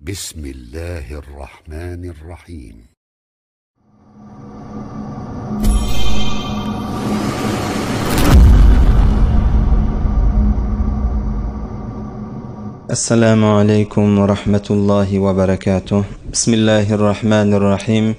بسم الله الرحمن الرحيم السلام عليكم ورحمة الله وبركاته بسم الله الرحمن الرحيم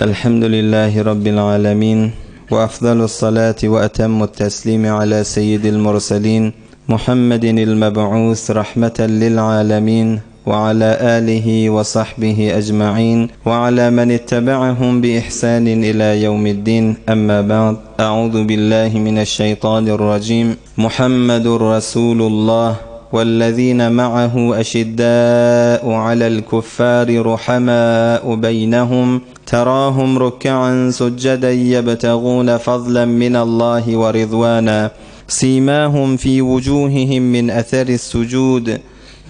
الحمد لله رب العالمين وأفضل الصلاة وأتم التسليم على سيد المرسلين محمد المبعوث رحمة للعالمين وعلى آله وصحبه أجمعين وعلى من اتبعهم بإحسان إلى يوم الدين أما بعد أعوذ بالله من الشيطان الرجيم محمد رسول الله والذين معه أشداء على الكفار رحماء بينهم تراهم ركعا سجدا يبتغون فضلا من الله ورضوانا سيماهم في وجوههم من أثر السجود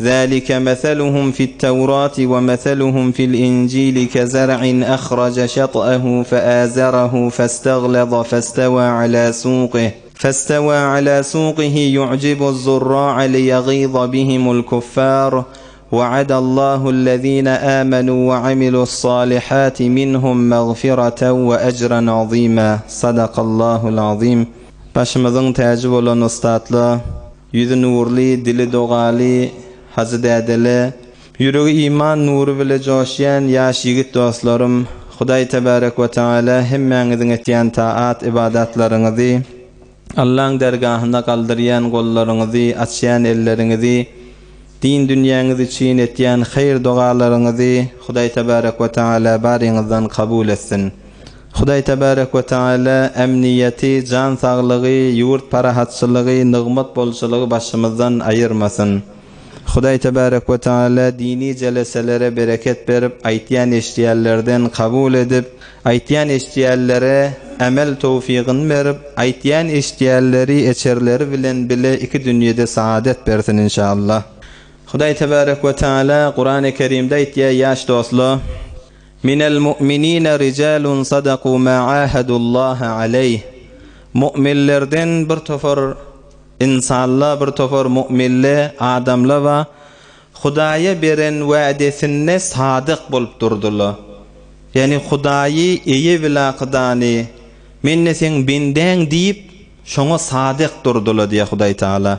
ذلك مثلهم في التوراة ومثلهم في الإنجيل كزرع أخرج شطأه فآزره فاستغلظ فاستوى على سوقه فاستوى على سوقه يعجب الزراع ليغيظ بهم الكفار وعد الله الذين آمنوا وعملوا الصالحات منهم مغفرة وأجرا عظيما صدق الله العظيم Başymyzyň täji bolan ussatla, ýüzi nurly, dili dogaly Hajy dädele, ýüregi iman nury bile joşýan ýaş ýigit dostlarym, Hudaý tebärek we taala hemmäňiziň etýän taat ybadatlaryňyzy, Allaň dergahynda galdyrýan gollaryňyzy, açýan elleriňizi, din dünýäňiz üçin etýän haýyr dogalaryňyzy Hudaý tebärek we taala baryňyzdan kabul etsin. Hudaý tebärek we taala emniýeti, jan saglygy, ýurt parahatçylygy, nygmat bolçulygy başymyzdan aýyrmasyn. Hudaý tebärek we taala dini jeleselere bereket berip, aýtýan eşidýänlerden kabul edip, aýtýan eşidýänlere emel towfygyny berip, aýtýan eşidýänleri eçerleri bilen bile iki dünýede saadet bersin inşallah. Hudaý tebärek we taala Kurany Kerimde aýtýar ýaş dostlar, Minel mu'minine rijalun sadaku ma ahadullaha aleýh. Mu'minlerden bir topar ynsanlar, bir topar mu'minler, adamlar bar, Hudaýa beren wädesinde sadyk bolup durdular. Ýagny Hudaýy eýe bilakydany, Men-de seň bendäň diýip, şoňa sadyk durdular diýýär Hudaý Tagala.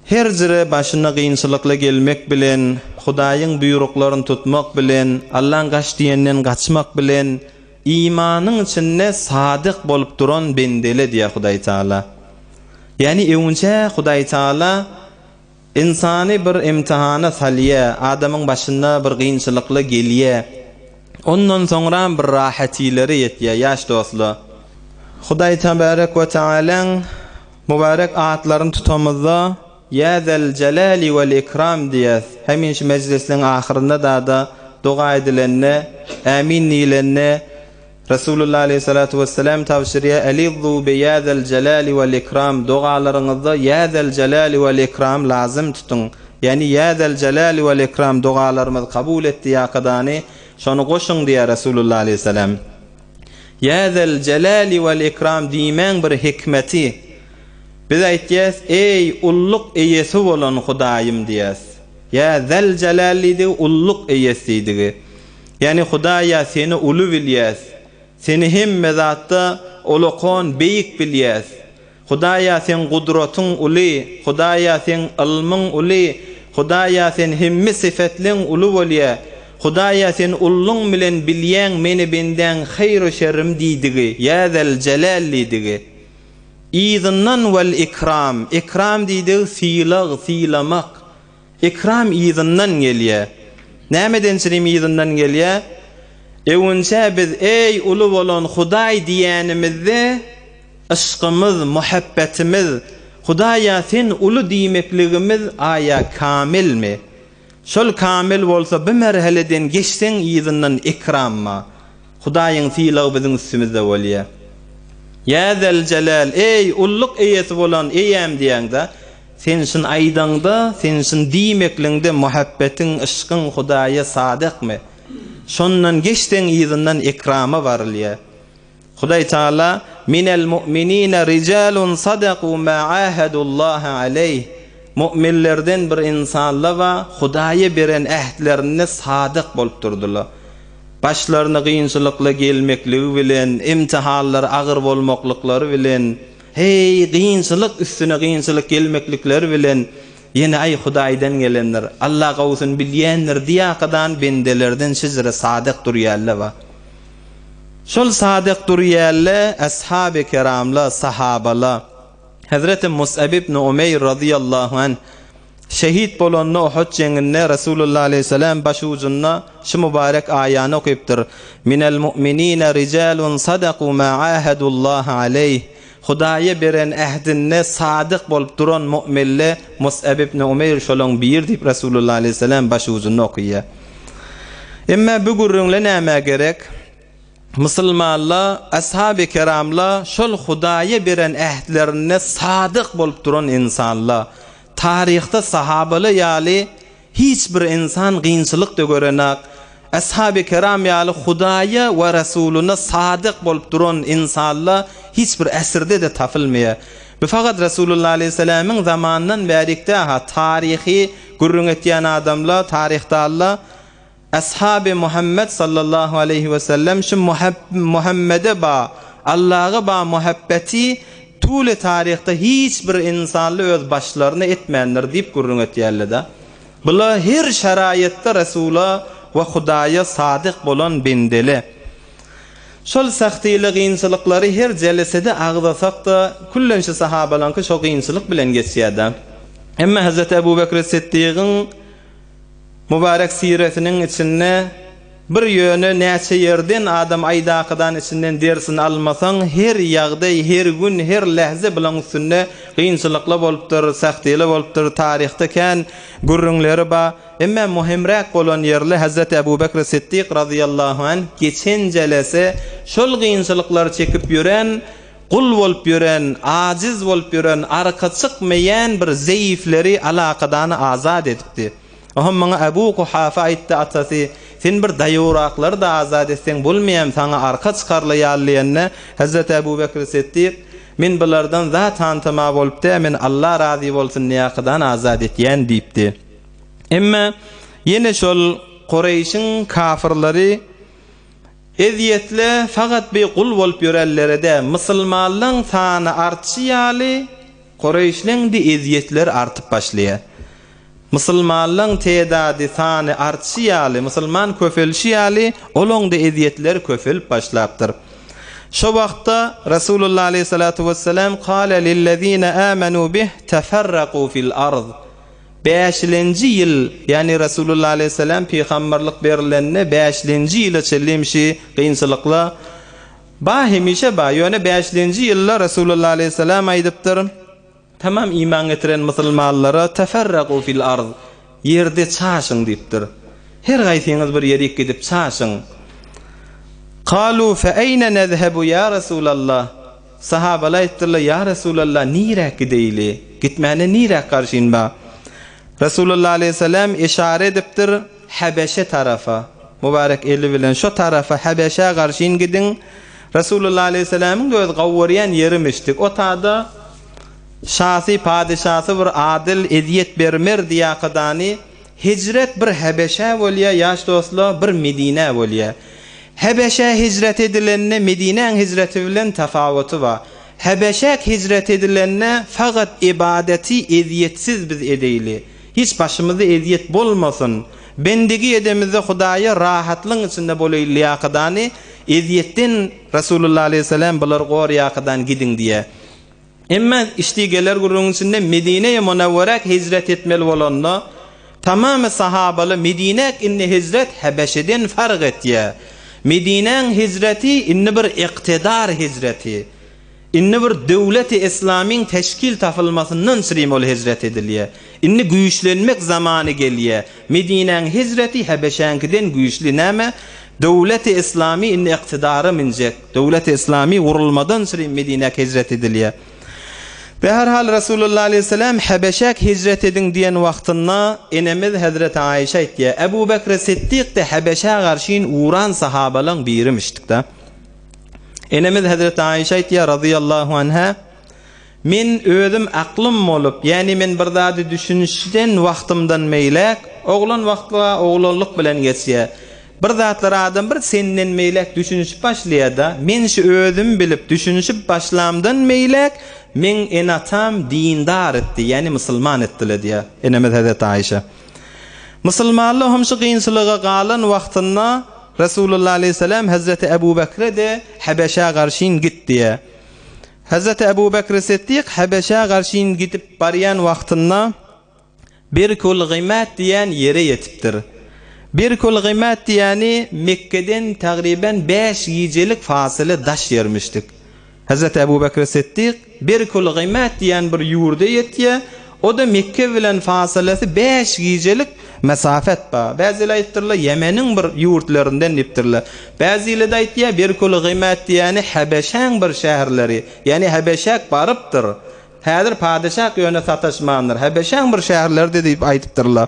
Her jire başyna gynçylykly gelmek bilen, Hudaýyň buýruklaryny tutmak bilen, Allaň gaç diýenden gaçmak bilen, imanyň içinde sadyk bolup duran bendele diýýär Hudaý Taala. Ýagny öňünçä Hudaý Taala ynsany bir imtihana salýar, adamyň başyna bir gynçylykly gelýär. Ondan soňram bir rahatyleri ýetýär, ýaş dostlar. Hudaý Tebarek we Taalaň Mübärek atlaryny tutamyzda, Ýa zel jelali wel ikram diýýäs. Hemişe mejlisliň ahyrynda-da-da doga edilende, Ämin diýlende, Resulullah aleýhissalatu wessalam tabşyrýar, Elizzu bi ýa zel jelali wel ikram, dogalaryňyzda ýa zel jelali wel ikram lazym tutuň. Ýagny ýa zel jelali wel ikram dogalarymyzy kabul et diýakadany, şony goşuň diýýär Resulullah aleýhissalam. Ýa zel jelali wal ikram diýmäň bir hikmeti. Biz aýtýas, Eý, ulluk eýesi bolan Hudaýym diýýäs. Ýa zel jelal diýdigi ulluk eýesi diýdigi. Ýagny Hudaýa seni uly bilýäs. Seni hemme zatda ulakan beýik bilýäs. Hudaýa seň gudratyň uly, Hudaýa seň ylmyň uly, Hudaýa sen hemme sypatleň uly bolýa, Hudaýa sen ulluň bilen bilýäň meni bendäň haýru şerrim diýdigi, ýa zel jelal diýdigi. Yzyndan wel ikram, ikram diýdigi sylag, sylamak. Ikram yzyndan gelýä. Nämeden çynym yzyndan gelýä? Öwünçä biz eý uly bolan Hudaý diýänimizde yşkymyz, muhabbetimiz, Hudaýa sen uly diýmekligimiz aýa kamilmi? Şol kamil bolsa bu merheleden geçseň yzyndan ikramma. Hudaýyň sylagy biziň üstümizde bolýa. Ýa zel jelal, eý ulluk eýesi bolan eýäm diýäňde, Sen şun aýdaňda, sen şun diýmekliňde muhabbetiň, yşkyň Hudaýa sadykmy? Şondan geçseň yzyndan ekrama barylýar. Hudaý Taala, Minel mu'minine rijalun sadaku ma ahadullaha aleýh. Mu'minlerden bir ynsanla ba Hudaýa beren ähtlerinde sadyk bolup durdyla. Başlaryna gynçylykla gelmekligi bilen, imtihanlary agyr bolmaklyklary bilen, heý, gynçylyk üstüne gynçylyk gelmeklikleri bilen, ýene aý Hudaýdan gelendir, Alla gowusyny bilýändir diýakadan bendelerden şejere sadyk durýalle ba. Şol sadyk durýalle ashaby keramla, sahabala. Hezreti Mus'ab ibn Umeýr razyýallahu anh şehit bolanda Uhud jeňinde Resulullah aleýhissalam baş ujunda şu mübarek aýany okypdyr, Minel mu'minine rijalun sadaku ma ahadullaha aleýh Hudaýa beren ähdinde sadyk bolup duran mu'minle Mus'ab ibn Umeýr şolaň biri diýip Resulullah aleýhissalam baş ujunda okyýar. Emma bu gürrüňle nämä gerek? Musulmanlar, ashaby keramlar şol Hudaýa beren ähtlerinde sadyk bolup duran ynsanlar. Taryhda sahabalar ýaly hiç bir ynsan gynçylyk-da görenak. Ashaby keram ýaly Hudaýa we Resulyna sadyk bolup duran ynsanlar hiç bir äsirde-de tapylmaýar. Bu fakat Resulullah aleýhissalamyň zamanyndan bärikde-ha taryhy gürrüň etýän adamlar, taryhdanlar Ashaby Muhammet sallallahu aleýhi we sellem şu Muhammede ba Allaga ba muhabbeti tuly taryhda hiç bir ynsanly öz başlaryna etmändir diýip gürrüň etýärleda. Bula her şaraýatda Resula we Hudaýa sadyk bolan bendele. Şol sahtyly gynçylyklary her jelesede agzasakda küllençi sahabalaňky şo gynçylyk bilen geçýärda. Emma Hazreti Ebu Bekri Siddigiň Mübarek siresiniň içinde bir ýöne näçe ýerden adam aýdakydan içinden dersini almasaň her ýagdaý her gün her lähze bulaň üstünde gynçylykla bolupdyr sähtyla bolupdyr taryhda kän gürrüňleri ba emme muhimräk bolan ýerli Hazreti Ebu Bekri Siddik razyýallahu anh geçen jelese şol gynçylyklary çekip ýören gul bolup ýören ajiz bolup ýören arka çykmaýan bir zeýifleri alakadany azat edipdi. Ohm maňa Ebu Kuhafa aýtdy atasy, Sen bir daýawraklary-da azat etseň bolmaýamy saňa arka çykarlaýaly diýende, Hezreti Ebu Bekri Siddik, Men bulardan zat hantama bolup dä, men Alla razy bolsun niýakydan azat etýän diýipdi. Emma ýene şol Kureýşiň kafyrlary ezýetle fakat bir gul bolup ýörenlere dä, musulmanlaň sany artşy ýaly Kureýşleň-de ezýetleri artyp başlaýar. Musulmanlaň tedady, sany artşy ýaly, musulman köpelişi ýaly, olaň-da ezýetleri köpelip başlapdyr. Şo wagtda Resulullah aleýhissalatu wessalam, Kale lillezine amenu bih teferraku fil arz. Bäşilenji ýyl, ýagny Resulullah aleýhissalam pygamberlik berilende bäşilenji ýyla çenli şi kynçylyklar ba, hemişe ba. Ýöne bäşilenji ýylda Resulullah aleýhissalam aýdypdyr, Tamam iman getiren musulmanlara teferragu fil arz, ýerde çaşyň diýipdir. Her gaýsyňyz bir ýerik gidip çaşyň. Kalu fe eýne nezhebu ýa Resulallah? Sahabalar aýtdyrlar, Ýa Resulallah, niräk gideýli? Gitmäne niräk garşyn ba? Resulullah aleýhissalam yşara edipdir, Habeşe tarapa. Mübarek eli bilen şo tarapa, Habeşä garşyn gidiň. Resulullah aleýhissalamyň-da öz gowurýan ýeri mişdik. O tada şasy, padyşasy bir adyl, ezýet bermer diýakadany hijret bir Habeşä bolýa, ýaş dostlar, bir Medinä bolýa. Habeşä hijret edilende Medinäň hijreti bilen tapawuty bar. Habeşäk hijret edilende fakat ibadeti ezýetsiz biz edeýli. Hiç başymyzda ezýet bolmasyn. Bendigi edemizde Hudaýa rahatlygyň içinde bolaýly ýakadany ezýetden Resulullah aleýhissalam bulary gor ýakadan gidiň diýýär. Emma işdi geler gürrüňiň içinde Medine-i Munawweräk hijret etmeli bolanda tamamy sahabaly Medinäk indi hijret Habeşeden fark etýär. Medinäň hijreti indi bir iktidar hijreti. Indi bir döwleti islamyň teşkil tapylmasyndan çyrim ol hijret edilýär. Indi güýçlenmek zamany gelýär. Medinäň hijreti Hebeşäňkiden güýçli. Näme? Döwleti islamy indi iktidara münjek. Döwleti islamy gurulmadan çyrim Medinäk hijret edilýär. Beherhal Resulullah aleýhissalam Hebeşäk hijret ediň diýen wagtynda enemiz Hezreti Aýşe aýtýar, Ebu Bekri Siddik-de Hebeşä garşyn uran sahabalaň birimişdik-de. Enemiz Hezreti Aýşe aýtýar, razyýallahu anha, Men özüm aklym bolup, ýagny men bir zady düşünişden wagtymdan meýläk, oglan wagtlyga oglanlyk bilen geçýär. Bir zatlar adam bir senden meýläk düşünişip başlaýar-da, men şu özüm bilip düşünişip başlamdan meýläk, meň ene-atam dindar etdi, ýagny musulman etdiler diýýär enemiz Hezreti Aýşe. Musulmanlar hem şu kynçylyga galan wagtynda Resulullah aleýhissalam Hezreti Ebu Bekre-de Hebeşä garşyn git diýýär. Hezreti Ebu Bekri Siddik Hebeşä garşyn gidip barýan wagtynda Birkul-Gymat diýen ýere ýetipdir. Birkul-Gymat diýeni Mekgeden tagryban bäş gijelik fasyla daş ýermişdik. Hezreti Ebu Bekri Siddik Birkul-Gymat diýen bir ýurda ýetýär, o-da Mekge bilen fasylasy bäş gijelik mesafet bar. Bäzileri aýdypdyrlar, Ýemeniň bir ýurtlaryndan diýipdirler. Bäzileri-de aýtýar, Birkul-Gymat diýeni Hebeşäň bir şäherleri, ýagny Hebeşäk barypdyr. Häzir padyşah ýöne sataşmandyr. Hebeşäň bir şäherleridi diýip aýdypdyrlar.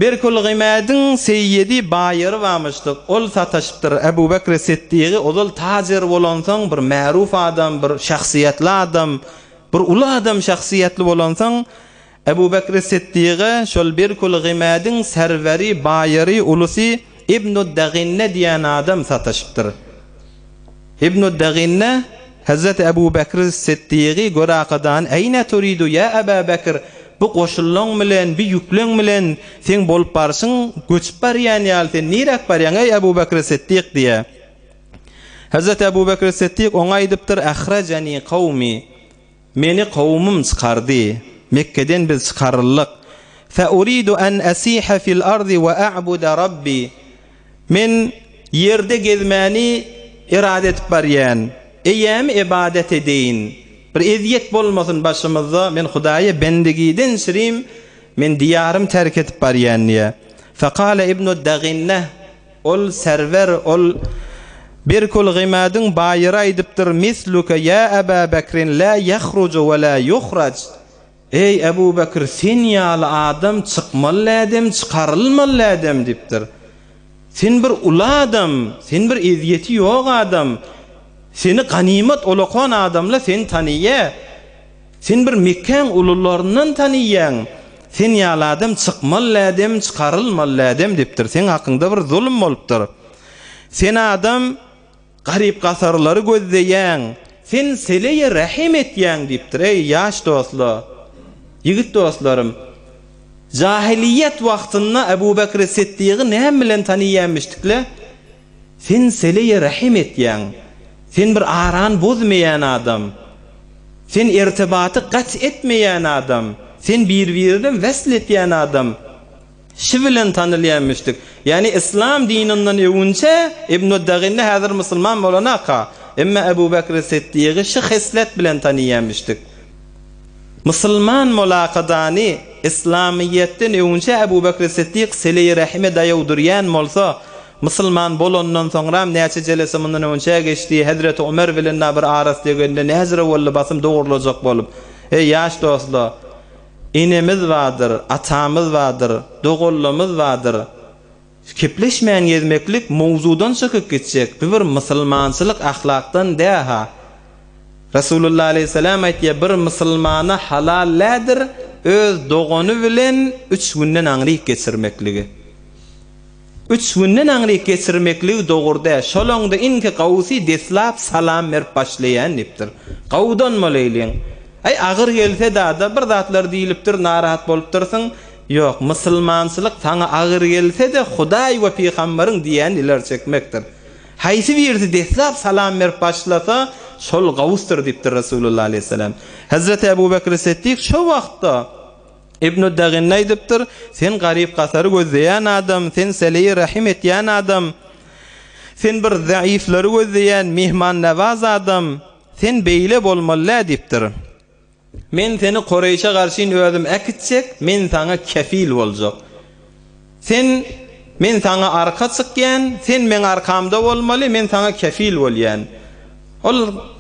Berkul-Gymädiň seýýedi baýary barmyşdyk. Ol sataşypdyr. Ebu Bekri Siddigy ozal tajir bolansoň bir märuf adam, bir şahsyýetli adam, bir uly adam şahsyýetli bolansoň, Ebu Bekri Siddiga şol Berkul-Gymädiň serweri, baýary, ulusy Ibnu-Daginne diýen adam sataşypdyr. Ibnu-Daginne Hezreti Ebu Bekri Siddigy görakadan, Eýne turidu, ýa Eba Bekr, bu goşunlaň bilen, bi ýükleň bilen seň bolup barşyň göçüp barýan ýaly, sen niräk barýaň, eý Ebu Bekri Siddik diýýär. Hezreti Ebu Bekri Siddik oňa aýdypdyr, Ahrajani kawmi, Meni kowumym çykardy. Mekgeden biz çykaryldyk. Fe uridu en esihe fil ardy we a'buda Rabbi. Men ýerde gezmäni erada edip barýan. Eýämi ybadat edeýin. Bir ezýet bolmasyn başymyzda, men Hudaýa bendigiden şirim, men diýarym terk edip barýan diýýär. Fekale ibnu Daginneh. Ol serwer, ol Birkul Gymadyň baýyry aýdypdyr, Misluke ýa Eba Bekrin la ýahruju we la ýuhraj. Eý, Ebu Bekr, sen ýaly adam çykmaly lädem, çykarylmaly lädem diýipdir. Sen bir uly adam, sen bir ezýeti ýok adam. Seni ganymat olakan adamlar seni tanyýa. Sen bir Mekgäň ulularyndan tanyýaň. Sen ýaly adam çykmaly lädem, çykarylmaly lädem diýipdir. Seň hakyňda bir zulum bolupdyr. Sen adam garyp-gasarlary gözleýäň. Sen seleýe rähim etýäň diýipdir. Eý, ýaş dostlar, ýigit dostlarym! Jahylyýet wagtynda Ebu Bekri Siddigy näme bilen tanyýamişdikle? Sen seleýe rähim etýäň. Sen bir arany bozmaýan adam. Sen ertebaty gat etmeýän adam. Sen bir-birinem wesl etýän adam. Şi bilen tanylýan müşdik. Ýagny yslam dininden öwünçä Ibn Daginne häzir musulman bolanaka. Emma Ebu Bekri Siddigy şi heslet bilen tanyýan müşdik. Musulman molakadany yslamyýetden öwünçä Ebu Bekri Siddik seleýi rähime daýaw durýan bolsa, musulman bolandan soňram näçe jelese mundan öwünçä geçdi, Hezreti Omer bilen da bir arasy degende näzire boldy basym dogurlajak bolup. Eý ýaş dostlar! Enemiz bardyr, atamyz bardyr, doganlarymyz bardyr. Kepleşmän gezmeklik mowzudan çykyp gitjek bu bir musulmançylyk ahlakdan dä-ha. Resulullah aleýhissalam aýtýar, bir musulmana halal dädir öz dogany bilen üç günden aňryk geçirmekligi. Üç günden aňryk geçirmekligi dogry dä. Şolaňda iňki gawusy deslap salam berip başlaýan diýipdir. Gawudan bolaýlyň. Aý agyr gelse dada bir zatlar diýlipdir narahat bolupdyrsyň. Ýok, musulmançylyk saňa agyr gelse-de, Hudaý we pygamberiň diýýänini ileri çekmekdir. Haýsy birisi deslap salam berip başlasa, şol gawusdyr diýipdir Resulullah aleýhissalam. Hezreti Ebu Bekri Siddik şo wagtda Ibnu Daginne aýdypdyr, Sen garyp-gasary gözleýän adam, sen seleýi rahim etýän adam, sen bir zaifleri gözleýän myhmannewaz adam, sen beýle bolmaly däl diýipdir. Men seni Kureýşe garşyn özüm äkitjek, men saňa kefil boljak. Sen, men saňa arka çykýan, sen meň arkamda bolmaly, men saňa kefil bolýan. Ol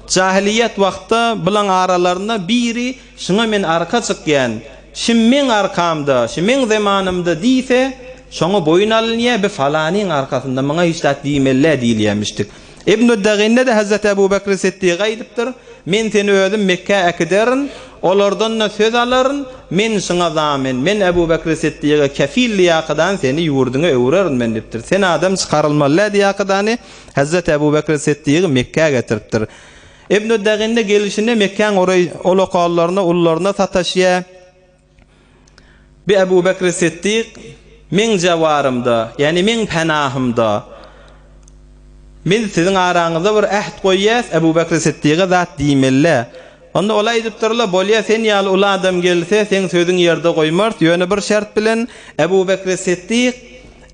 jahylyýet wagtda bulaň aralarynda biri şuňa men arka çykýan, şi meň arkamda, şi meň zemanymda diýse, şoňa boýun alynýar, bi falanyň arkasynda, muňa hiç zat diýmeli däl diýilýärmişdik. Ibn-Daginne-de Hezreti Ebu Bekri Siddiga aýdypdyr. Men seni özüm Mekgä äkiderin, olardan-da söz alaryn, men şuňa zamin, men Ebu Bekri Siddiga kefil diýakadan seni ýurduňa öwrerin men diýipdir. Sen adam çykarylmaly däl diýakadany Hezreti Ebu Bekri Siddigy Mekgä getiripdir. Ibn Dagynda gelişinde Mekgäň oraý ulakallaryna, ulularyna sataşýar. Bi Ebu Bekri Siddik meň jewarymda, ýagny meň penahymda. Biz siziň araňyzda bir äht goýýas, Ebu Bekri Siddige zat diýmeli-dä. Onda ol aýdypdyrlar, Bolýa, sen ýaly uly adam gelse, seň sözüňi ýerde goýmarys, ýöne bir şert bilen, Ebu Bekri Siddik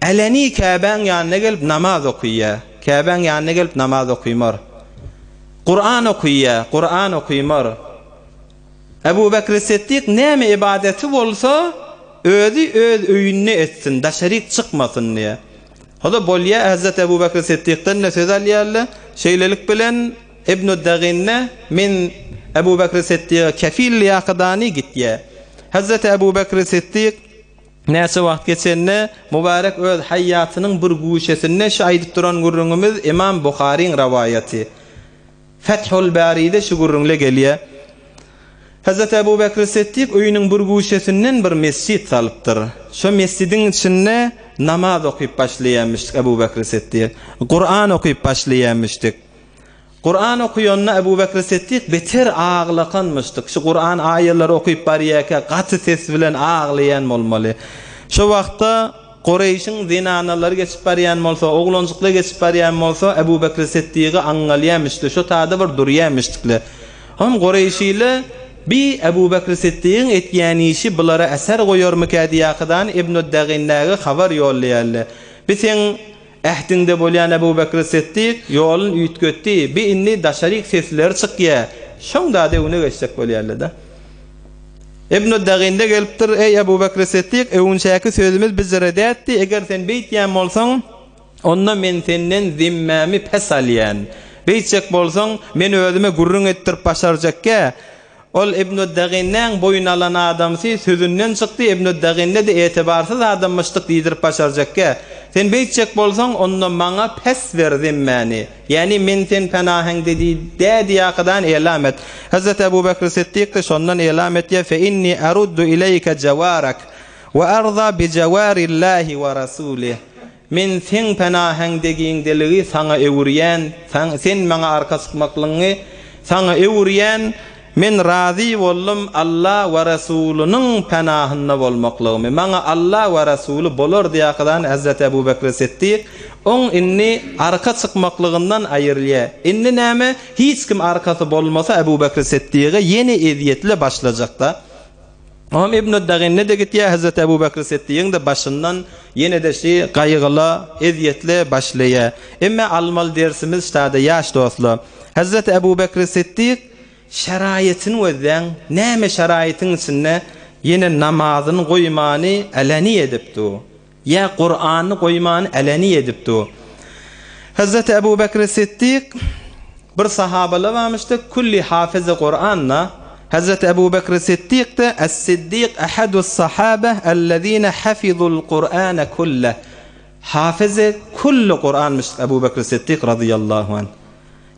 äleni Käbäň ýanyna gelip namaz okyýa, Käbäň ýanyna gelip namaz okymar. Kuran okyýa, Kuran okymar. Ebu Bekri Siddik näme ybadaty bolsa, özi öz öýünde etsin, daşaryk çykmasyn diýýär. O-da bolýar, Hezreti Ebu Bekri Siddikden-de söz alýarlar. Şeýlelik bilen, Ibn Daginne men Ebu Bekri Siddige kefil diýakydany gitýär. Hezreti Ebu Bekri Siddik näçe wagt geçende, mübärek öz haýýatynyň bir güşesinde şu aýdyp duran gürrüňimiz Imam Buharyň rowaýaty. Fethul Baride şu gürrüňle gelýär. Hezreti Ebu Bekri Siddik öýüniň bir güşesinden bir mesjit salypdyr. Şo mesjidiň içinde namaz okyp başlaýarmyşdyk Ebu Bekri Siddik. Kuran okyp başlaýarmyşdyk. Kuran okaýanda Ebu Bekri Siddik beter aglakanmyşdyk. Şu Kuran aýalary okyp barýarka gaty ses bilen aglaýan bolmaly. Şo wagtda Kureýşiň zenanalary geçip barýan bolsa, oglanjyklar geçip barýan bolsa, Ebu Bekri Siddigy aňňalýarmyşdy, şo tada bir durýarmyşdyklar. Hom Kureýşiler bi Ebu Bekri Siddigyň etýän işi bulara eser goýarmykä diýakydan Ibnüd-Dagindäge habar ýollaýarlar. Bi seň ähdiňde bolýan Ebu Bekri Siddik ýolun üýtgetdi, bi indi daşaryk sesleri çykýa, şoň dada öňüne geçjek bolýarlar-da. Ibn Dagynda gelipdir, Eý, Ebu Bekri Siddik, öwünçäki sözümiz bizire dätdi, eger sen beýtýän bolsaň, onda men senden zimmämi pes alýan. Beýtjek bolsaň, men özüme gürrüň etdirip başarjakgä. Ol Ibn Dagynnäň boýun alan adamsy sözünden çykdy, Ibn Dagynne-de etibarsyz adammyşdyk diýdirip başarjakgä. Sen beýtjek bolsaň, onda maňa pes ber zimmäni. Ýagny men sen penaheňde diý dä diýakadan elam et. Hezreti Ebu Bekri Siddik-de şondan elam etýär, Fe inni eruddu ileýke jewarak we arza bi jewarillahi we rasulih. Men seň penaheňdegiňdeligi saňa öwürýän, sen maňa arka çykmaklygyňy saňa öwürýän, Men razy boldum Alla we Resulynyň penahynda bolmaklygymy. Maňa Alla we Resuly bolar diýakadan Hezreti Ebu Bekri Siddik oň indi arka çykmaklygyndan aýrylýar. Indi näme, hiç kim arkasy bolmasa Ebu Bekri Siddige ýene ezýetle başlajakda. Oňam Ibn Daginne-de gitýär, Hezreti Ebu Bekri Siddigiň-de başyndan ýene-de şi gaýgyla, ezýetle başlaýar. Emme almaly dersimiz ştada ýaş dostlar. Hezreti Ebu Bekri Siddik şeraýetini gözläň, näme şeraýetiň içinde ýene namazyny goýmany äleni edip dur. Ýa Kurany goýmany äleni edip dur. Hezreti Ebu Bekri Siddik bir sahabalar barmyşdy, külli hafyzy Kuranda. Hezreti Ebu Bekri Siddik-de Es-Siddik ehadus-sahabe ellezine hafizul Kur'ane kulleh. Hafyzy külli Kuranmyşdyk Ebu Bekri Siddik razyýallahu anh.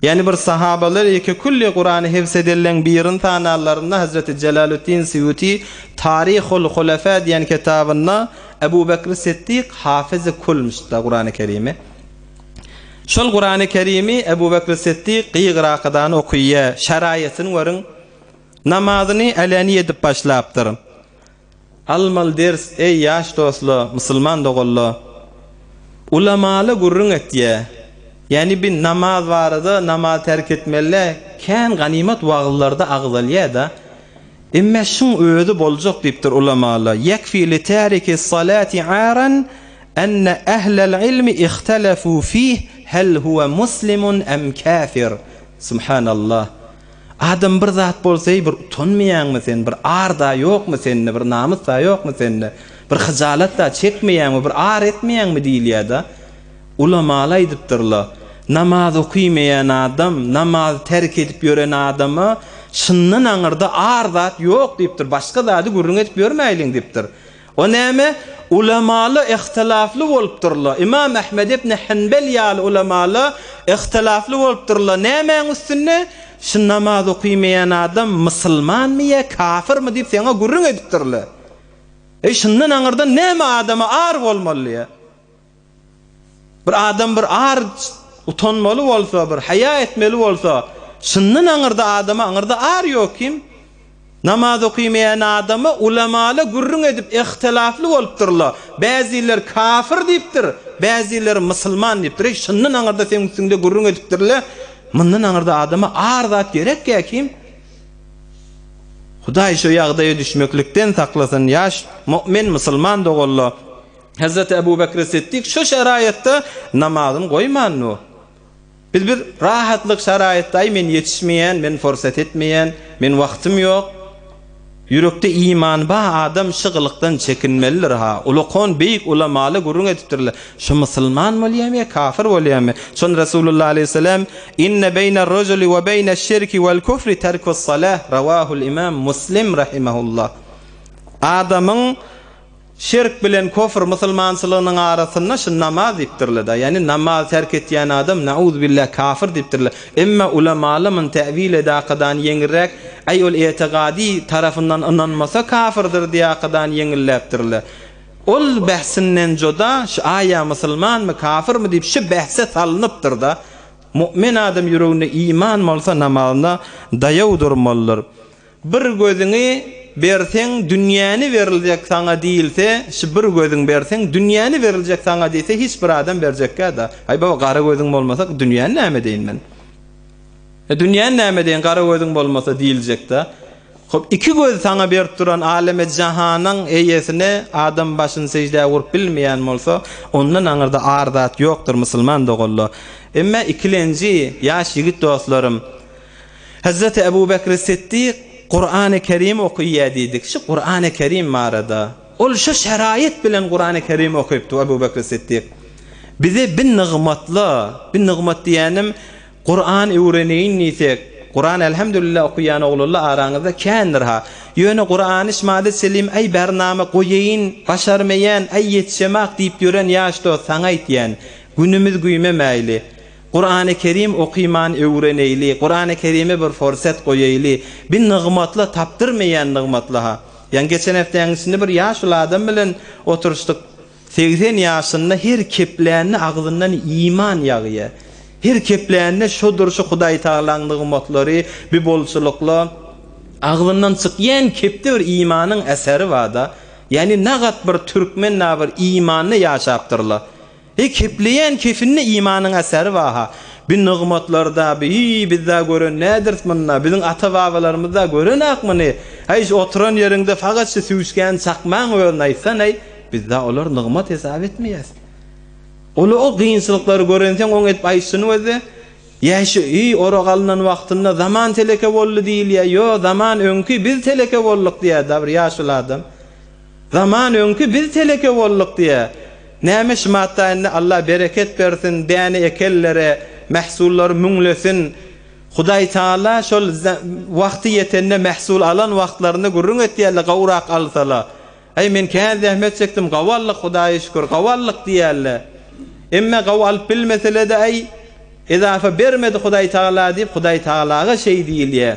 Ýagny bir sahabalar ýeke külli Kurany hifz edenleň birini sanarlarynda Hezreti Jelaluddin Sýuti Tarihul Hulefa diýen kitabynda Ebu Bekri Siddik hafyzy kulmyşda Kurany Kerimi. Şol Kurany Kerimi Ebu Bekri Siddik gygyrakydan okyýa, şeraýetini görüň. Namazyny äleni edip başlapdyr. Almaly ders eý ýaş dostla musulman doganla ulamala gürrüň etýä ýani bi namaz barada namaz terk etmelidä kän ganymat wagyzlarda agzalýada emme şuň özi boljak diýipdir ulamala ýekfi li tariki salati aran enne ehlel ilmi ihtelefu fih hel huwe muslimun em kafir subhanallah Adam bir zat bolsa eý bir utanmaýaňmy sen bir ar-da ýokmy sende bir namys-da ýokmy sende bir hyjalat-da çekmeýäňmi bir ar etmeýäňmi diýilýä-da. Ulamaly aýdypdyrla namaz okymaýan adam namazy terk edip ýören adama şyndan aňyrda ar zat ýok diýipdir başga zady gürrüň edip ýörmäýliň diýipdir. O näme? Ulamalar ihtilafly bolupdyrlar. Ymam Ahmed ibn Hanbel ýaly ulamalar ihtilafly bolupdyrlar. Nämäň üstünde? Şu namaz okymaýan adam musulmanmy ýa kafyrmy diýip saňa gürrüň edipdirler. Eý şundan aňyrdan näme adama ar bolmaly ýa? Bir adam bir ar utanmaly bolsa, bir haýa etmeli bolsa, şundan aňyrda adama aňyrda ar ýok kim? Namaz okymaýan adama ulamala gürrüň edip ihtilafly bolupdyrlar. Bäziler kafir diýipdir, bäzileri musulman diýipdir. Eý şundan aňyrda seň üstüňde gürrüň edipdirler. Mundan aňyrda adama ar zat gerekkä kim? Hudaý şu ýagdaýa düşmeklikden saklasyn ýaş mu'min musulman doganlar. Hezreti Ebu Bekri Siddik şu şeraýatda namazyny goýmandy. Biz bir rahatlyk şeraýatda aý men ýetişmeýän, men forsat etmeýän, men wagtym ýok. Ýürekde iman ba adam şu gylykdan çekinmelidir ha. Ulakan beýik ulamaly gürrüň edipdirler. Şu musulman bolýamy ýa kafir bolýamy? Şon Resulullah aleýhissalam Inne beýner-rejuli we beýneş-şirki wel-kufri terkus-salah Rawahul imam Muslim rahimehullah. Adamyň Şirk bilen kofr musulmançylygynyň arasynda şu namaz diýipdirler-da. Ýagny namaz terk etýän adam nauzbillah kafir diýipdirler. Emma ulamalar muny täwil edakadan ýeňilräk, aý ol etigady tarapyndan ynanmasa kafirdir diýakadan ýeňilläpdirler. Ol behsinden juda şu aýa musulmanmy kafirmi diýip şu behse salynypdyr-da. Mu'min adam ýüreginde iman bolsa namazyna daýaw durmalydyr. Bir gözüňi berseň dünýäni beriljek saňa diýilse, şu bir gözüň berseň dünýäni beriljek saňa diýse hiç bir adam berjekgäda. Aý baba gara gözüň bolmasa dünýäni näme edeýin men. E dünýäni näme edeýin gara gözüň bolmasa diýiljekda. Hop iki göz saňa berip duran aleme jahanyň eýesine adam başyny seždä urup bilmeýän bolsa, ondan aňyrda ar zat ýokdur musulman doganlar. Emme ikilenji ýaş ýigit dostlarym, Hezreti Ebu Bekri Siddik Kurany Kerim okyýa diýdik. Şu Kurany Kerim barada. Ol şu şeraýat bilen Kurany Kerim okypdy Ebu Bekri Siddik. Bize bi nygmatla, bi nygmat diýýänim Kuran öwreneýin diýsek, Kuran elhamdülillah okyýan oglanlar araňyzda kändir ha. Ýöne Kurany şmady selim äý bernama goýaýyn, başarmaýan, äý ýetişemak diýip ýören ýaş dost saňa aýtýan. Günümiz güýmemäýli. Kurany Kerim okyman öwreneýli, Kurany Kerime bir forsat goýaýly, bi nygmatla tapdyrmaýan nygmatla-ha. Ýaňy geçen hepdäniň içinde bir ýaşuly adam bilen oturyşdyk. 80 ýaşynda her keplände agzyndan iman ýagýar. Her keplände şodur şu Hudaýtagalaň nygmatlary, bi bolçulykla agzyndan çykýan kepde bir imanyň eseri bar-da. Ýagny nagat bir türkmen na bir imanda ýaşapdyrla. Heý, kepleýän kefinde imanyň äseri bar-ha. Bi nygmatlar-da, bi, hiý, biz-dä gören nädiris munda, biziň ata-babalarymyz-da gören-ak muny. Häý, şu oturan ýeriňde fakat şu süwüşgäni çakmaň özüni aýtsan-aý, biz-dä olary nygmat hesap etmeýäs. Ol-a o kynçylyklary görensoň oň edip aýtşyny gözle. Ýa şu, hiý, orak alnan wagtynda zaman teleke boldy diýilýä, ýo, zaman öňki, biz teleke bolduk diýýär-dä bir ýaşuly adam. Zaman öňki biz teleke bolduk diýä. Näme şumatda indi Alla bereket bersin däne ekenlere mähsullary müňlesin. Hudaý Taala şol wagty ýetende mähsul alan wagtlarynda gürrüň etýärler gowrak alsala. Äý men kän zähmet çekdim gawy aldyk Hudaýa şükür gawy aldyk diýýärler. Emme gawy alyp bilmeselede äý ezafa bermedi Hudaý Taala diýip Hudaý Taalaga şeý diýilýär.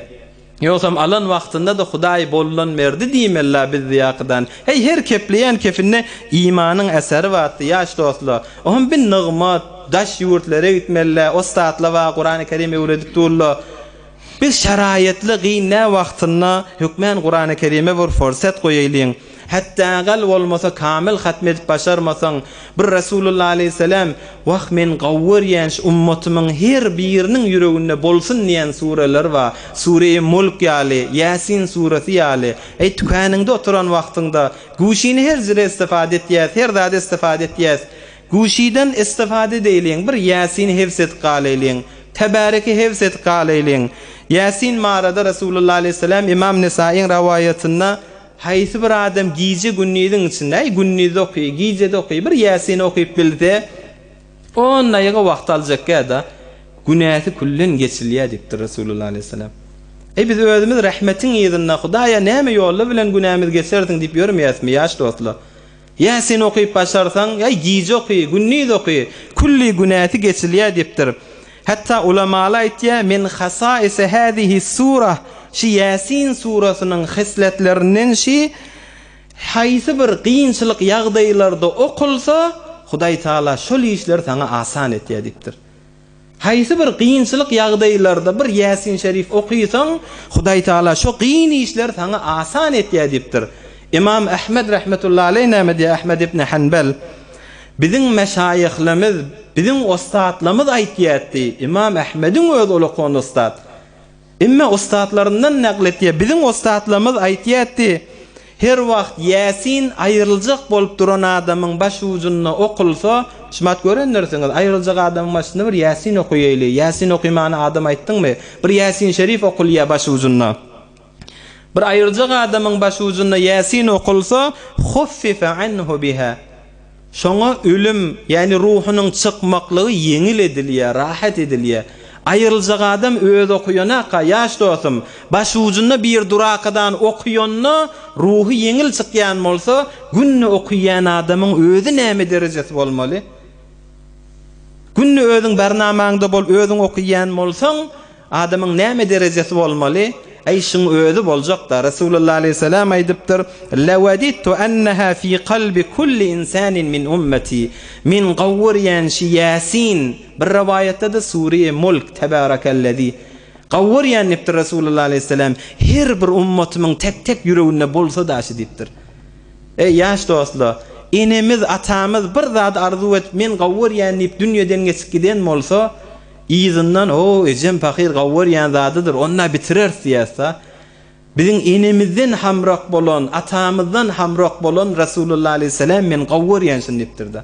Ýogsam alan wagtynda-da Hudaý boldan berdi diýmeli-la biz zyýakydan. Heý, her kepleýän kepinde imanyň eseri batdy, ýaş dostlar. Ohm bir nygmat, daş ýurtlara gitmeli-lä, ussatlar bar, Kurany Kerim öwredip durlar. Biz şeraýatly gyn nä wagtynda hökmän Kurany Kerime bir forsat goýaýlyň. Hätdägal bolmasa kamil hatm edip başarmasaň, bir Resulullah aleýhissalam, Wah, men gawy görýän şu ummatymyň her biriniň ýüreginde bolsun diýen sureler bar. Sureýi Mulk ýaly, Ýasin suresi ýaly. Eý, tükeniňde oturan wagtyňda, guşyny her jire istifade etýäs, her zada istifade etýäs. Guşydan istifade edeýliň, bir Ýasini hebs edip galaýlyň. Tebäreki hebs edip galaýlyň. Ýasin barada Resulullah aleýhissalam Imam Nesaiň rawaýatynda, Haýsy bir adam gije-gündiziň içinde, äý, gündizde oky, gijede oky, bir Ýasini okyp bilse, on daýyga wagt aljakýa-da, günäsi küllen geçilýär diýipdir Resulullah aleýhissalam. Eý, biz özümiz rehmetiň yzynda, Hudaýa näme ýolla bilen günämizi geçersiň diýip ýörmeýäsmi, ýaş dostlar? Ýasini okyp başarsaň, äý, gije oky, gündiz oky, külli günäsi geçilýär diýipdir. Hatda ulamalar aýtýar, Min hasaisi hazihi surah, şi Ýasin surasynyň hysletlerinden şi, haýsy bir kynçylyk ýagdaýlarda okulsa, Hudaý Tagala şol işleri saňa asan etýär diýipdir. Haýsy bir kynçylyk ýagdaýlarda bir Ýasin şerif okysaň, Hudaý Tagala şo kyn işleri saňa asan etýär diýipdir. Ymam Ahmed rahmetullahi aleý näme diýýär, Ahmed ibn Hanbel, Biziň meşaýyhlarymyz, biziň ussatlarymyz aýtýardy, Ymam Ahmediň özi ulakan ussat. Emme ussatlaryndan nakl etýär, biziň ussatlarymyz aýtýardy, Her wagt Ýasin aýryljak bolup duran adamyň baş ujunda okulsa, şumat görendirsiňiz, aýryljak adamyň başynda bir Ýasin okaýaýly, Ýasin okymany adam aýtdyňmy? Bir Ýasin şerif okulýar baş ujunda. Bir aýryljak adamyň baş ujunda Ýasin okulsa, huffife anhu biha. Şoňa ölüm, ýagny ruhunyň çykmaklygy ýeňil edilýär, rahat edilýär. Aýryljak adam özi okuýanaka, ýaş dostum, başujunda bir durakadan okuýanda ruhy ýeňil çykýan bolsa, günde okuýan adamyň özi näme derejesi bolmaly? Günde özüň barnamaňda bolup özüň okuýan bolsaň, Adamyň näme derejesi bolmaly? Äý, şuň özi boljak-da. Resulullah aleýhissalam aýdypdyr, Lewedidtu enneha fi kalbi kulli insanin min ummeti. Men gowy görýän şi Ýasin, bir rowaýatda-da Sure-i Mulk, Tebarekellezi. Gowy görýän diýipdir Resulullah aleýhissalam, her bir ummatymyň tek-tek ýüreginde bolsa-da şi diýipdir. Eý, ýaş dostlar! Enemiz, atamyz bir zady arzuw edip, men gowy görýän diýip dünýeden geçip giden bolsa, Yzyndan, O, ejem pahyr gowy görýän zadydyr, onda bitireris diýýäs-da. Biziň enemizden hamrak bolan, atamyzdan hamrak bolan Resulullah aleýhissalam men gowy görýän şuny diýipdir-de.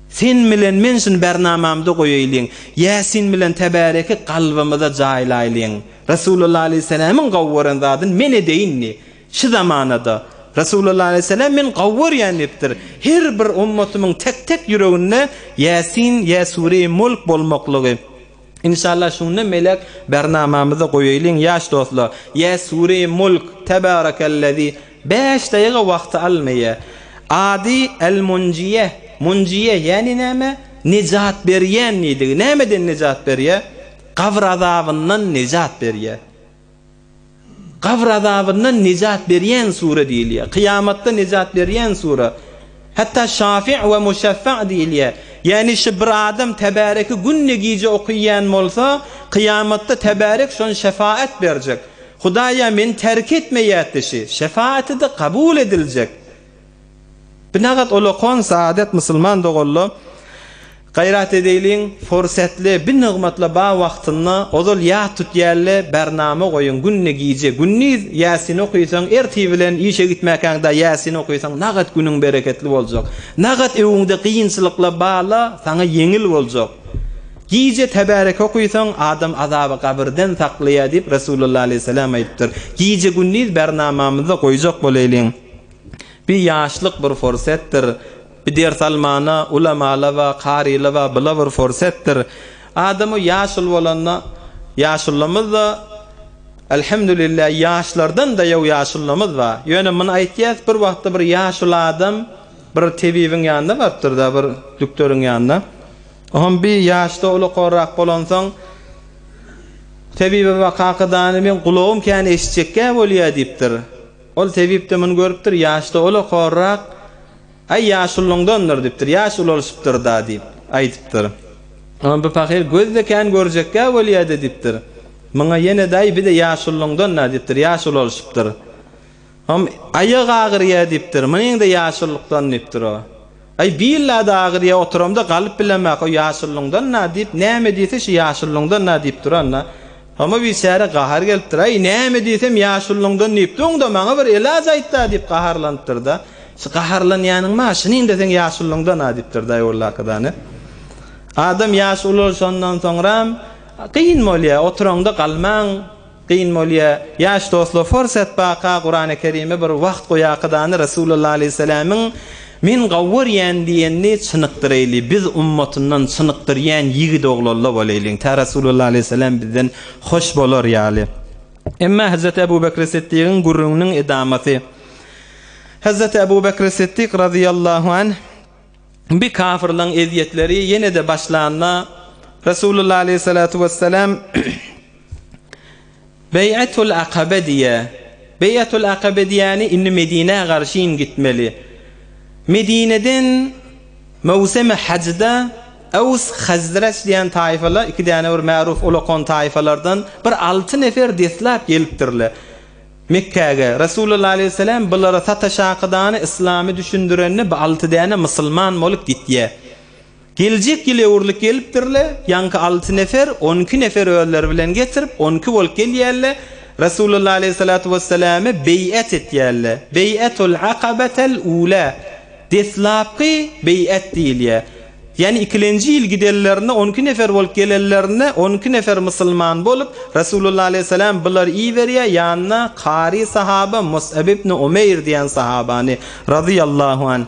Sen bilen men şuny bernamamyza goýaýlyň. Ýasin bilen Tebäreki kalbymyza jaýlaýlyň. Resulullah aleýhissalamyň gowy gören zadyny men edeýin diý. Şu zamanada, Resulullah aleýhissalam men gowy görýän diýipdir. Her bir ummatymyň tek-tek ýüreginde Ýasin ýa Sure-i Mulk bolmaklygy. Inşallah şunda melek bernamamyza goýaýlyň ýaş dostlar. Ýa Sure-i Mulk, Tebarekellezi bäş daýyga wagty almaýa. Ady El-Munjiýe, Munjiýe ýäni näme? Nejat berýän diýdigi. Nämeden nejat berýä? Gabyr azabyndan nejat berýä. Gabyr azabyndan nejat berýän sure diýilýär. Kyýamatda nejat berýän sure. Hatda Şafi' we Muşaffa' diýilýär. Ýagny şu bir adam Tebäreki günde gije okyýan bolsa, kyýamatda Tebärek şony şefaat berjek. Hudaýa meni terk etmeýätdi şi. Şefaatide kabul ediljek. Binagat olakan saadet musulman doganlar gaýrat edeýliň forsetli bi nygmatla ba wagtynda ozal ýat tutýalle bernama goýuň günde gije gündiz ýasin okysaň ertir bilen işe gitmäkäňda ýasin okysaň nagat günüň bereketli boljak nagat öwüňde kynçylykla bala saňa ýeňil boljak gije tebärek okysaň adam azaby gabyrden saklaýa diýip Resulullah aleýhissalam aýdypdyr gije gündiz bernamamyzda goýjak bolaýlyň. Bi ýaşlyk bir forsetdir. Bi ders almana ulamala we karyla we byla bir forsetdir. Adamy ýaşuly bolanda ýaşulymyz-da Elhamdülillah ýaşlardan daýaw ýaşulymyz bar. Ýöne muny aýtýas bir wagtda bir ýaşuly adam bir tebibiň ýanyna barypdyr-da bir dükderiň ýanyna. Oňam bi ýaşda ulakanrak bolansoň tebibe we kakadany meň gulagym kän eşitjekgä bolýa diýipdir. Ol tebip-de muny görüpdir, ýaşda ol-a horrak, Aý, ýaşulyňdandyr diýipdir, ýaş ulalyşypdyr-da diýip, aýdypdyr. Oňa bu pahyr göz-de kän görjekgä bolýa-da diýipdir. Muňa ýene-de, Aý, bi-de ýaşulyňdan-da diýipdir, ýaş ulalyşypdyr. Hom, aýak agyrýa diýipdir, munyň-da ýaşulylykdan diýipdir o. Aý, billa-da agyrýa, oturamda galyp bilemok, o ýaşulyňdan-da diýip, näme diýse, şu ýaşulyňdan-da diýip duran-da. Homa biçäre gahar gelipdir. Aý, näme diýsem ýaşulyňdan diýipdiň-da, maňa bir elaç aýt-da diýip gaharlanypdyr-da. Şu gaharlanýanyň maşynyň-da seň ýaşulyňdan-a diýipdir-de Aýgullakadany. Adam ýaş ulalşandan soňram kyn bolýar, oturaňda galmaň kyn bolýar. Ýaş dostlar, forsat baka Kurany Kerime bir wagt goýakadany Resulullah aleýhissalamyň Men gowy görýän diýenini çynykdyraýly, biz ummatyndan çynykdyrýan ýigit oglanlar bolaýlyň, tä Resulullah aleýhissalam bizden hoş bolar ýaly. Emma Hezreti Ebu Bekri Siddigiň gürrüňiniň edamasy. Hezreti Ebu Bekri Siddik razyýallahu anh bi kafirlaň ezýetleri ýene-de başlanda. Resulullah aleýhissalatu wessalam Beý'etul Akabe diýýär. Beý'etul Akabe diýýäni indi Medinä garşyn gitmeli. Medineden möwsemi hajda Ews, Hazreç diýen taýfalar, iki däne bir märuf ulakan taýfalardan bir alty nefer deslap gelipdirler. Mekgäge. Resulullah aleýhissalam bulara sataşakydany yslamy düşündirende bu alty däne musulman bolup gitýär. Geljek ýyl öwrülip gelipdirler, ýaňky alty nefer, 12 nefer özleri bilen getirip, 12 bolup gelýärler, Resulullah aleýhissalatu wesselame beý'et etýärler. Beý'etul akabetel ula. Deslapky beý'et diýilýär. Ýagny ikilenji ýyl gidenlerinde 12 nefer bolup gelenlerinde 12 nefer musulman bolup, Resulullah aleýhissalam bulary iberýär, ýanyna kary sahaba Mus'ab ibn Umeýr diýen sahabany, razyýallahu anh.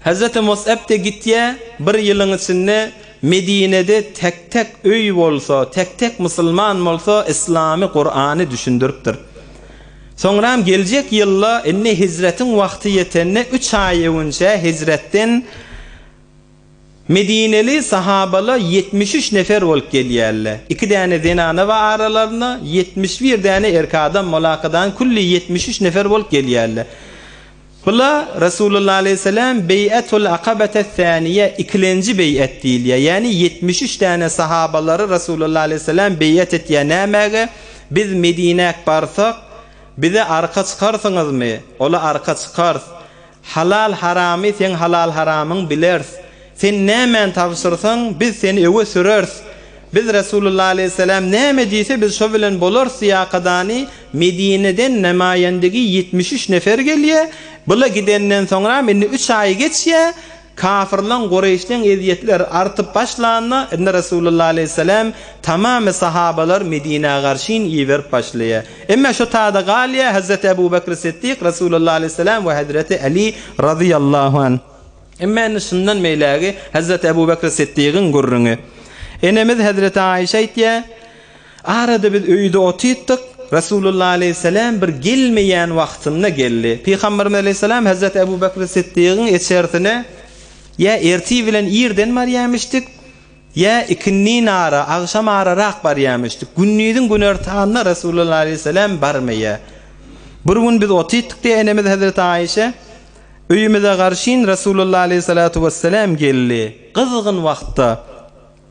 Hezreti Mus'ab-de gitýär, bir ýylyň içinde Medinede tek-tek öý bolsa, tek-tek musulman bolsa yslamy, Kurany düşündiripdir. Soňram geljek ýylda indi hijretiň wagty ýetende üç aý öwünçä hijretden Medineli sahabalar 73 nefer bolup gelýärler. Iki däne zenana bar aralarynda, 71 däne erkek adam bolakadan külli 73 nefer bolup gelýärler. Bula Resulullah aleýhissalam Beý'etul Akabetes-säniýe, ikilenji beý'et diýilýär. Ýagny 73 däne sahabalary Resulullah aleýhissalam beý'et etýär nämäge? Biz Medinäk barsak, bize arka çykarsyňyzmy? Ola arka çykarys. Halal-haramy seň halal-haramyň bileris. Sen nämäni tabşyrsaň, biz seni öwe süreris. Biz Resulullah aleýhissalam näme diýse, biz şo bilen bolarys diýakadany Medineden nemaýendigi 73 nefer gelýär. Bula gidenden soňram indi üç aý geçýär. Kafyrlaň, Kureýşleň ezýetleri artyp başlanda, indi Resulullah aleýhissalam tamamy sahabalar Medinä garşyn iberip başlaýar. Emma şo tada galýar Hezreti Ebu Bekr Siddik, Resulullah aleýhissalam we Hezreti Ali razyýallahu anh. Emma indi şundan beýlägi Hezreti Ebu Bekr Siddigiň gürrüňi. Enemiz Hezreti Aýşe aýtýar, Arada biz öýde otytdyk, Resulullah aleýhissalam bir gelmeýän wagtynda geldi. Pygamberimiz aleýhissalam Hezreti Ebu Bekr Siddigiň içerisine ýa ertir bilen irden barýarmyşdyk, ýa ikindin ara, agşam ararak barýarmyşdyk. Gündiziň günortanyna Resulullah aleýhissalam barmaýar. Bir gün biz otytdyk diýýär enemiz Hezreti Aýşe. Öýümize garşyn Resulullah aleýhissalatu wessalam geldi. Gyzgyn wagtda.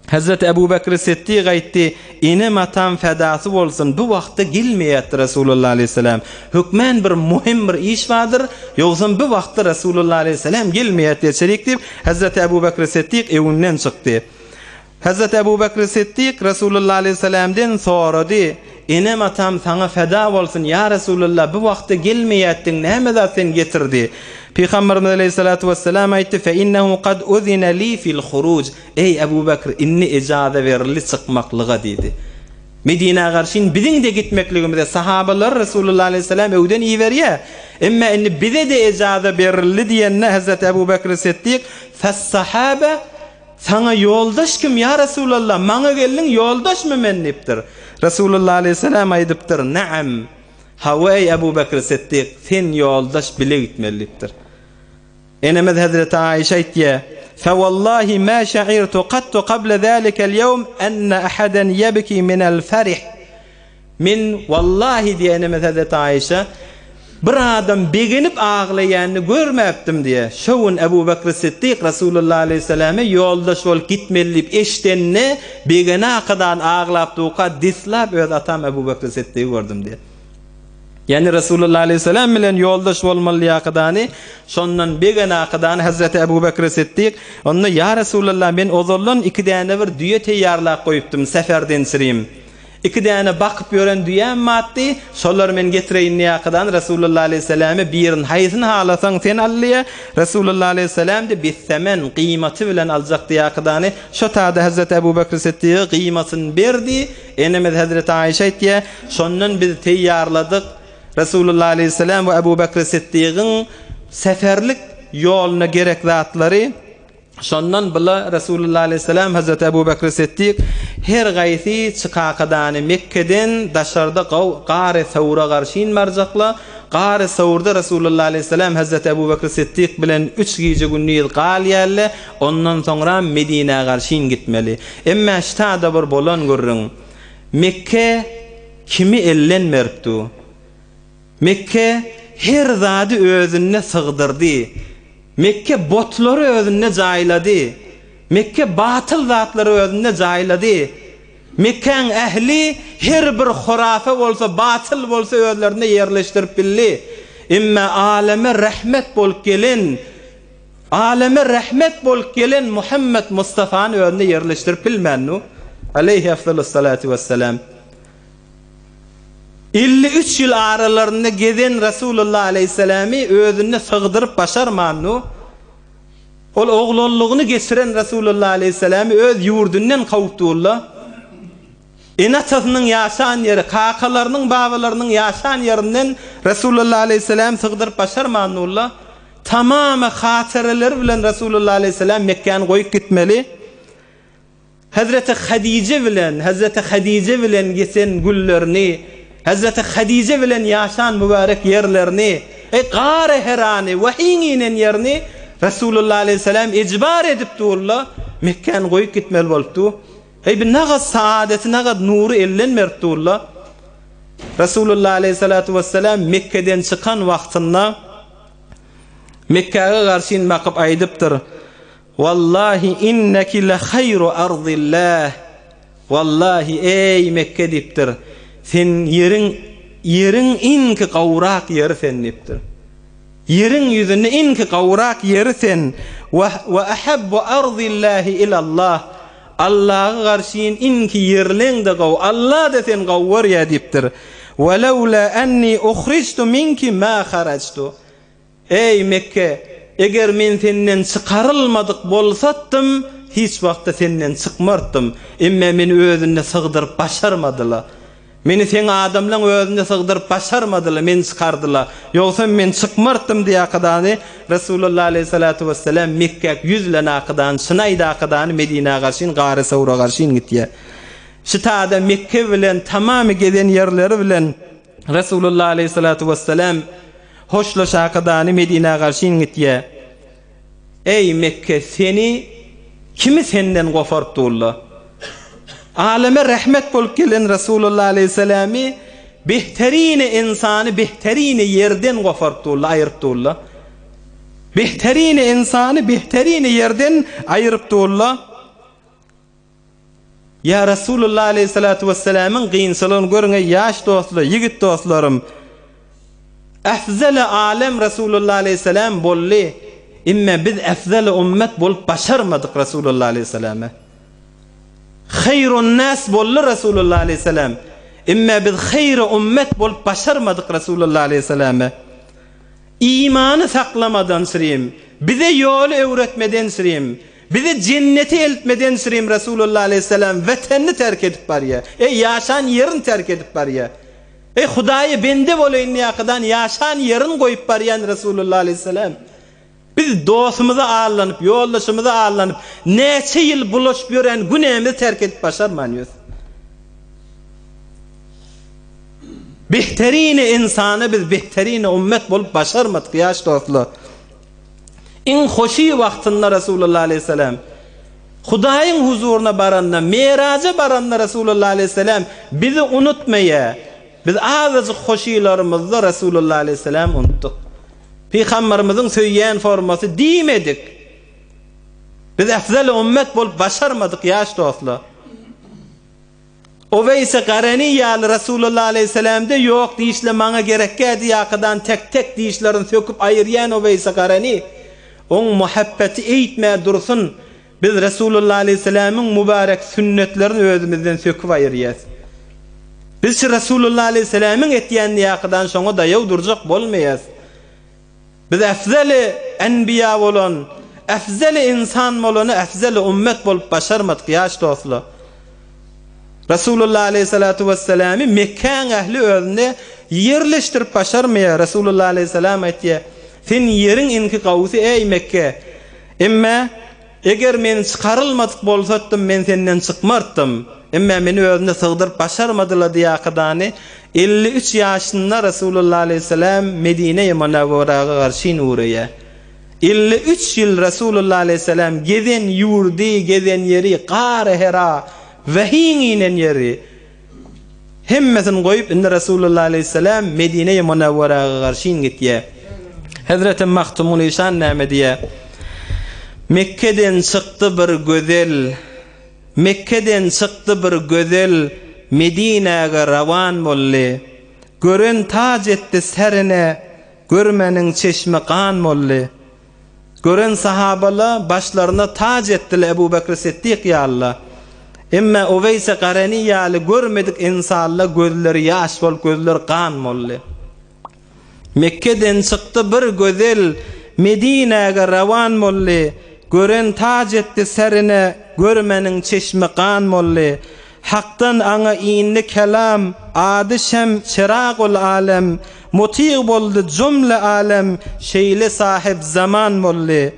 Hezreti Ebu Bekr Siddik aýtdy, Enem-atam fedasy bolsun, bu wagtda gelmeýärdi Resulullah aleýhissalam. Hökmän bir möhüm bir iş bardyr, ýogsam bu wagtda Resulullah aleýhissalam gelmeýärdi içerik diýip, Hezreti Ebu Bekr Siddik öýünden çykdy. Hezreti Ebu Bekr Siddik Resulullah aleýhissalamden sorady, Enem-atam saňa feda bolsun, ýa Resulullah, bu wagtda gelmeýärdiň, näme zat seni getirdi? Pygamberimiz aleýhissalatu wessalam aýtdy, Fe innehu kad uzine li fil huruj. Eý, Ebu Bekr, indi ejaza berildi çykmaklyga diýdi. Medinä garşyn biziň-de gitmekligimize sahabalary Resulullah aleýhissalam öwden iberýär. Emma indi bize-de ejaza berildi diýende Hezreti Ebu Bekr Siddik, Fes-sahabe, Saňa ýoldaş kim, ýa Resulallah, maňa geldiň, ýoldaşmy men diýipdir. Resulullah aleýhissalam aýdypdyr, Naam, hawa eý Ebu Bekr Siddik, sen ýoldaş bile gitmeli diýipdir. Enemiz Hezreti Aişe aýtýar, Fewallahi ma şa'irtu kattu qabla zalikel ýewm enne ahaden ýebki minel ferih. Men wallahi diýýär enemiz Hezreti Aişe, bir adam begenip aglaýanyny görmäpdim diýýär. Şo gün Ebu Bekr Siddik Resulullah aleýhissalama ýoldaş bolup gitmeli diýip eşidende begene akadan aglap durka deslap öz atam Ebu Bekr Siddigi gördüm diýýär. Ýagny Resulullah aleýhissalam bilen ýoldaş bolmaly ýakydany, şondan begen akydany Hezreti Ebu Bekr Siddik, onda ýa Resulullah men ozaldan iki däne bir düýe teýýarlap goýupdym seferden çirim. Iki däne bakyp ýören düýäm batdy, şolary men getireýin diýakydan Resulullah aleýhissalame birini haýsyny halasaň sen al diýýär. Resulullah aleýhissalam-da bissemen, gyýmaty bilen aljak diýakydany, şo tada Hezreti Ebu Bekr Siddige gyýmatyny berdi. Enemiz Hezreti Aýşe aýtýar, Şondan biz teýýarladyk, Resulullah aleýhissalam we Ebu Bekr Siddigiň seferlik ýoluna gerek zatlary. Şondan bula Resulullah aleýhissalam, Hezreti Ebu Bekr Siddik her gaýsy çykakadany Mekgeden daşarda Gary Sawra garşyn barjakla. Gary Sawrda Resulullah aleýhissalam Hezreti Ebu Bekr Siddik bilen üç gije-gündiz galýarlar, ondan soňra Medinä garşyn gitmeli. Emmä ştada bir bolan gürrüň. Mekke kimi elden beripdi? Mekke her zady özünde sygdyrdy. Mekke botlary özünde jaýlady. Mekke batyl zatlary özünde jaýlady. Mekgäň ähli her bir hurafa bolsa, batyl bolsa özlerinde ýerleşdirip bildi. Emme aleme rehmet bolup gelen, aleme rehmet bolup gelen Muhammet Mustafany özünde ýerleşdirip bilmändi. Aleýhi efdalus-salatu wesselam. 53 ýyl aralarynda gezen Resulullah aleýhissalamy özünde sygdyryp başarmandy. Ol oglanlygyny geçiren Resulullah aleýhissalamy öz ýurdundan kowupdurlar. Ene-atasynyň ýaşan ýeri, kakalarynyň, babalarynyň ýaşan ýerinden Resulullah aleýhissalam sygdyryp başarmandurlar. Tamamy hatyraleri bilen Resulullah aleýhissalam Mekgäni goýup gitmeli. Hezreti Hadije bilen, Hezreti Hadije bilen geçen günlerini, Hezreti Hadije bilen ýaşan mübärek ýerlerini, eý, Gary Herany, wahyň inen ýerini Resulullah aleýhissalam ejbar edip durla, Mekgäni goýup gitmeli bolup dur. Eý, bi nagat saadeti, nagat nury elden berip durla. Resulullah aleýhissalatu wessalam Mekgeden çykan wagtynda Mekgäge garşyn bakyp aýdypdyr, Wallahi inneki le haýru ardillah, Wallahi, eý, Mekge diýipdir, sen ýeriň, ýeriň iňki gowrak ýeri sen diýipdir. Ýeriň ýüzünde iňki gowrak ýeri sen, we we ahabbu ardillahi ilallah, Allaha garşyn iňki ýerleň-de gowy, Allah-da seni gowy görýär diýipdir. We lewla enni uhrijtu minki ma harajtu. Eý, Mekge! Eger men senden çykarylmadyk bolsatdym, hiç wagtda senden çykmardym. Emme meni özünde sygdyryp başarmadylar. Meni seň adamlaň özünde sygdyryp başarmadylar, meni çykardylar. Ýogsam men çykmardym diýakydany Resulullah aleýhissalatu wessalam Mekgäk ýüzlen akydany, çyn aýdakydany Medinä garşyn, Gary Sawra garşyn gitýär. Şitada Mekge bilen tamamy gezen ýerleri bilen Resulullah aleýhissalatu wessalam Hoşlaşakadany Medinä garşyn gitýä. Eý, Mekge, seni kimi senden goparyp durla? Aleme rehmet bolup gelen Resulullah aleýhissalamy behterini ynsany behterini ýerden goparyp durla, aýyryp durla. Behterini ynsany behterini ýerden aýyryp durla. Ýa Resulullah aleýhissalatu wessalamyň gynçylygyny görüň eý ýaş dostlar, ýigit dostlarym! Efzeli alem Resulullah aleýhissalam boldy, emme biz efzeli ummet bolup başarmadyk Resulullah aleýhissalama. Haýrun nas boldy Resulullah aleýhissalam, emme biz haýry ummet bolup başarmadyk Resulullah aleýhissalama. Imany saklamadan srym, bize ýoly öwretmeden srym, bizi jennete eltmeden srym Resulullah aleýhissalam wetenini terk edip barýar. Eý, ýaşan ýerini terk edip barýar. Eý, Hudaýa bende bolaýyn diýakadan ýaşan ýerini goýup barýan Resulullah aleýhissalam. Biz dostumyza allanyp, ýoldaşymyza allanyp, näçe ýyl bulaşyp ýören günämizi terk edip başarman ýörüs. Behterini ynsana biz behterini ummet bolup başarmadyk ýaş dostlar. Iň hoşy wagtynda Resulullah aleyhisselam Hudaýyň huzuryna baranda, Meraja baranda Resulullah aleyhisselam bizi unutmaýar. Biz azajyk hoşylarymyzda Resulullah aleyhisselam unutdyk. Pygamberimiziň söýýän formasy diýmedik. Biz efzel ummet bolup başarmadyk ýaş dostlar. Oweýse Gareni ýaly Resulullah aleýhisselämde ýok dişle maňa gerekgä diýakadan tek tek dişlerini söküp aýyrýan Oweýse Gareni. Oň muhabbeti eýtmä dursun, biz Resulullah aleýhisselämiň mübärek sünnetlerini özümizden söküp aýyrýas. Biz şu Resulullah aleýhisselämiň etýän diýakadan şoňa daýaw durjak bolmaýas. Biz efzeli enbiýa bolan, efzeli ynsan bolany efzeli ummet bolup başarmadyk ýaş dostlar. Resulullah aleýhissalatu wesselamy Mekgäň ähli özünde ýerleşdirip başarmaýar. Resulullah aleýhissalam aýtýar, Sen ýeriň inki gawusy eý Mekge. Emme eger men çykarylmadyk bolsatdym men senden çykmartdym. Emme meni özüne sygdyryp başarmadylar diýakadany 53 ýaşynda Resulullah aleýhissalam Medine-i Munawwaraga garşyn ugraýar. 53 ýyl Resulullah aleýhissalam gezen ýurdy, gezen ýeri, Gary Hera, wehiň inen ýeri, hemmesini goýup, indi Resulullah aleýhissalam Medine-i Munawwaraga garşyn gitýär. Hezreti Magtymguly şan näme diýýär? Mekgeden çykdy bir gözel, Mekgeden çykdy bir gözel, Medinäge rawan boldy. Gören taç etdi serine, Görmäniň çeşmi gan boldy. Gören sahabala başlaryna taç etdiler Ebu Bekri Siddik ýalyla. Emme Uweýse Gareni ýaly görmedik ynsanla gözleri ýaş bolup gözleri gan boldy. Mekgeden çykdy bir gözel, Medinäge rawan boldy. Gören taç etdi serine, Görmäniň çeşmi gan boldy. Hakdan aňa indi kelam, Ady şem, çeragul alem, Mutyg boldy jümle alem, Şeýle sahyp zaman boldy.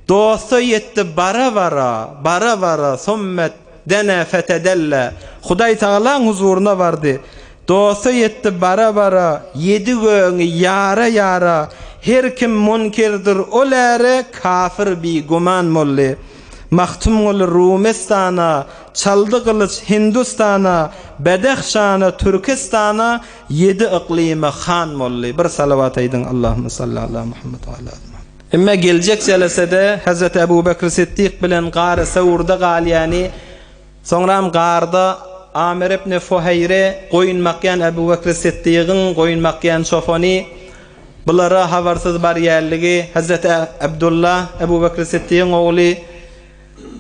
Dosta ýetdi bara-bara, Bara-bara, summet dene fetedelle. Hudaý Tagalaň huzuryna bardy. Dosta ýetdi bara-bara, Ýedi gögüňi ýara-ýara, Her kim munkirdir ol äre, Kafir biguman boldy. Magtymguly Rumystana, Çaldy gylyç Hindustana, Bedehşana, Türkistana, Ýedi yklyma han boldy. Bir salawat aýdyň, Allahümme salli ala Muhammed we ala ali Muhammed. Emme geljek jelesede Hezreti Ebu Bekr Siddik bilen Gary Sewrde galýany, soňram garda Amir ibn Fuheýre goýun bakýan Ebu Bekr Siddigiň goýun bakýan çopany, bulara habarsyz barýanlygy, Hezreti Abdullah, Ebu Bekr Siddigiň ogly,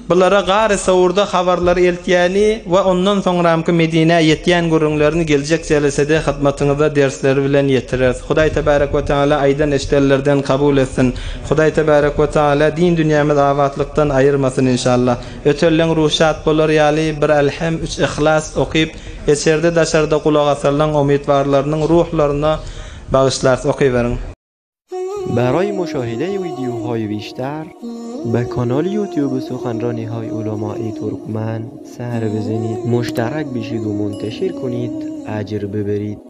Bulara Gary Sowurda habarlary eltýäni we ondan soňramky Medinä ýetýän gürrüňlerini geljek jelesede hyzmatyňyzda dersleri bilen ýetireris. Hudaý Tebärek we Teala aýdan eşidenlerden kabul etsin. Hudaý Tebärek we Teala din dünýämiz abatlykdan aýyrmasyn inşallah. Ötelleň ruhy şat bolar ýaly bir Elhem üç Yhlas okyp eçerde daşarda gulak asanlaň umytwarlarynyň ruhlaryna bagyşlarys okyberiň. برای مشاهده ویدیوهای بیشتر به کانال یوتیوب سخنرانی های علمای ترکمن سر بزنید مشترک بشید و منتشر کنید اجر ببرید.